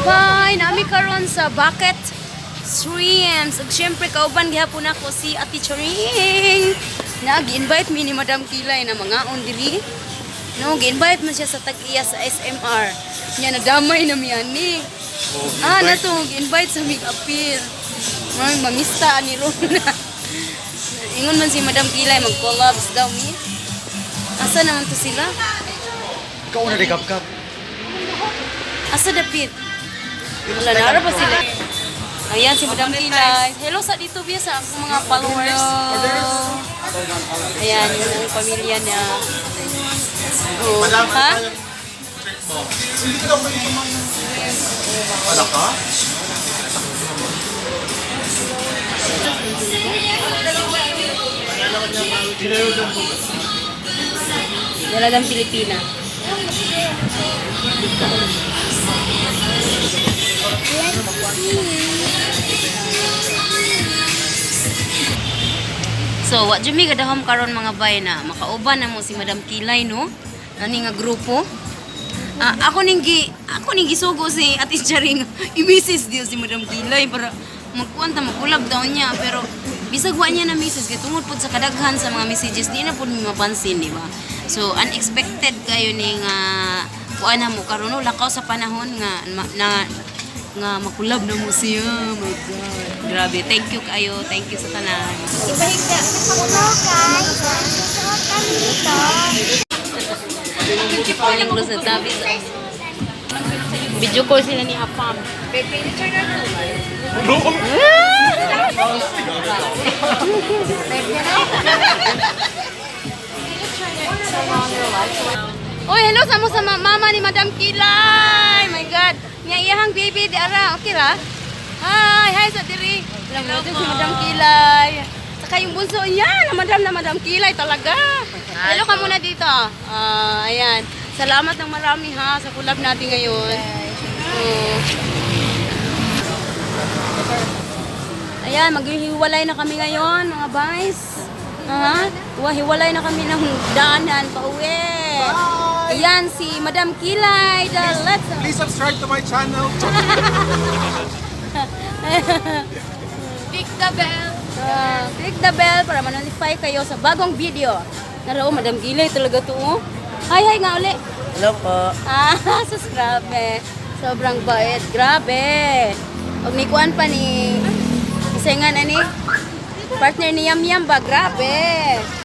Bay, naa mi karon sa Bucket Shrimps. Ug syempre kauban gihapon ako si Ate Charing. Nag-invite mi ni Madam Kilay na mangaon diri. No, gi-invite man siya sa tag-iya sa SMR. Nya nadamay na mi ani. Ah, na to, gi-invite sa mig appeal. May mangista ni Rona. Ingon man si Madam Kilay, mag-collabs daw mi. Asa naman to sila? Ikaw na rin kap. Asa dapit? Wala na ba sila? Ayan si Madam Kilay. Hello sa dito biya sa akong mga followers. Ayan, yun ang pamilya niya. Oh, ha? Hindi ka lang pwede. Wala ka? Dalagang Pilipina. So, wa jud mi gadahom karon, mga bay, na makauban na mo si Madam Kilay, no? Ani nga grupo. Ah, ako ning gisugo si Ate Charing i-message diyo si Madam Kilay para magkuan ta, mag-collab daw niya, pero bisag wa niya na message kay tungod pud sa kadaghan sa mga messages, di na pud mi mapansin, di ba? So unexpected kayo ni nga kuan na mo karon, no, lakaw sa panahon nga na nga ma-collab na mo siya. Oh my God. Grabe. Thank you kayo. Thank you sa tanan. Hello guys, susuot kami dito. Feeling ko sa tabi sa video call sila ni Apam. Oy, hello sa mo sa mama ni Madam Kilay. My God. Nya iyahang baby di ara. Okay ra? Hi, hi sa diri. Hello si Madam Kilay. Saka yung bunso niya, na Madam Kilay talaga. Hello ka muna dito. Ah, ayan. Salamat ng marami ha sa collab natin ngayon. Oh. Ayan, maghihiwalay na kami ngayon, mga guys. Ha? Hiwalay na kami ng daanan pauwi. Ayan, si Madam Kilay. The let's Please subscribe to my channel. Click the bell. Click the bell para ma-notify kayo sa bagong video. Naro, Madam Kilay talaga to. Oh. Hi, hi nga uli. Hello po. Ah, sus, grabe. Sobrang bait. Grabe. Og ni kuan pa ni isa nga na ni partner ni Yam Yam ba? Grabe.